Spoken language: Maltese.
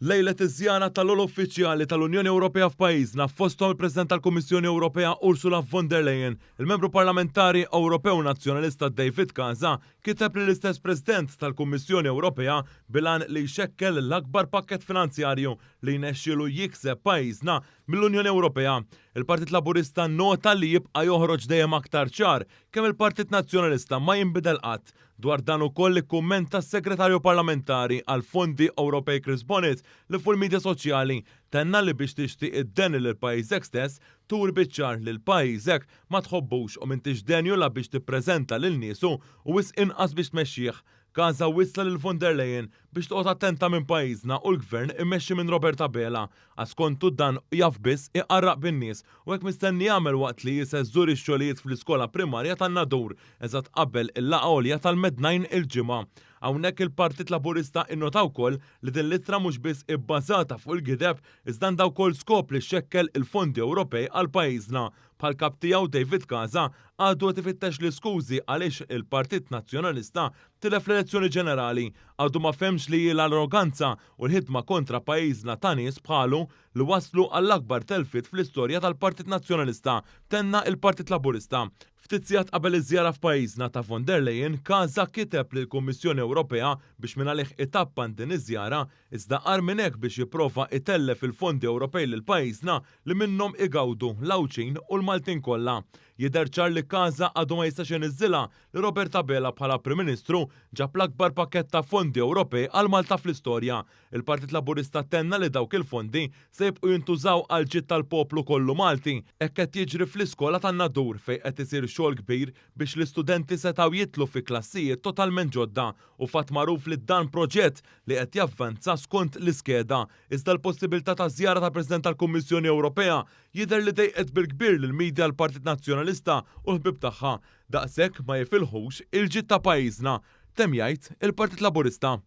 Lejlet iż-żjara tal-ogħla uffiċjali tal-Unjoni Ewropea f'pajjiżna, fosthom il-President tal-Kummissjoni Ewropea Ursula von der Leyen, il-Membru Parlamentari Ewropew Nazzjonalista David Casa kiteb lill-istess President tal-Kummissjoni Ewropea bil-għan li jxekkel l-akbar pakkett finanzjarju li jnexxielu jikseb pajjiżna mill-Unjoni Ewropea. Il-Partit Laburista nnota li jibqa' joħroġ dejjem aktar ċar kemm il-Partit Nazzjonalista ma jinbidel qatt. Dwar dan ukoll ikkummenta s-Segretarju Parlamentari għall-Fondi Ewropej Chris Bonett li fuq il-midja soċjali tenna li biex tixtieq id-deni lil pajjiżek stess turi biċ-ċar li l-pajjiżek ma tħobbux u m'intix denju la biex tippreżenta lil niesu u wisq inqas biex tmexxih. Casa wissa lil von der Leyen biex toqgħod attenta minn pajjiżna u l-Gvern immexxi minn Robert Abela għax skontu dan jaf biss iqarraq bin-nies u hekk mistenni jagħmel waqt li hi se żżur ix-xogħlijiet fl-iskola primarja tan-Nadur eżatt qabel il-laqgħa għolja tal-Med-Nine il-Ġimgħa. Hawnhekk il-Partit Laburista innota wkoll li din l-ittra mhux biss ibbażata fuq il-gideb iżda għandha wkoll skop li xxekkel il-fondi Ewropej għal pajjiżna. Bħall-Kap tiegħu David Casa għadu qed ifittex l-iskużi għaliex il-Partit Nazzjonalista tilef l-elezzjoni ġenerali. Għadu ma fehmx li hi l-arroganza u l-ħidma kontra pajjiżna ta' nies bħalu li wasslu għall-akbar telfiet fl-istorja tal-Partit Nazzjonalista, tenna l-Partit Laburista. Ftit sigħat qabel iż-żjara f'pajjiżna ta' von der Leyen, Casa kiteb lill-Kummissjoni Ewropea biex mingħalih itappan din iż-żjara, iżda agħar minn hekk biex jipprova itellef il-fondi Ewropej lil pajjiżna li minnhom igawdu l-Għawdxin u l-Maltin kollha. Jidher ċar li Casa għadu ma jistax iniżżilha li Robert Abela bħala Prim Ministru ġab l-akbar pakkett ta' fondi Ewropej għal Malta fl-istorja. Il-Partit Laburista tenna li dawk il-fondi se jibqgħu jintużaw għall-ġid tal-poplu kollu Malti. Hekk qed jiġri fl-iskola tan-Nadur fejn qed isir xogħol kbir biex l-istudenti setgħu jidħlu fi klassijiet totalment ġodda u fatt magħruf li dan proġett li qed javvanza skont l-iskeda. Iżda l-possibilità ta' żjara tal-President tal-Kummissjoni Ewropea jidher li dejqet bil-kbir lill-media l-Partit Nazzjonalista u l-ħbieb tagħha. Daqshekk ma jifilħux il-ġid ta' pajjiżna, temm jgħid il-Partit Laburista.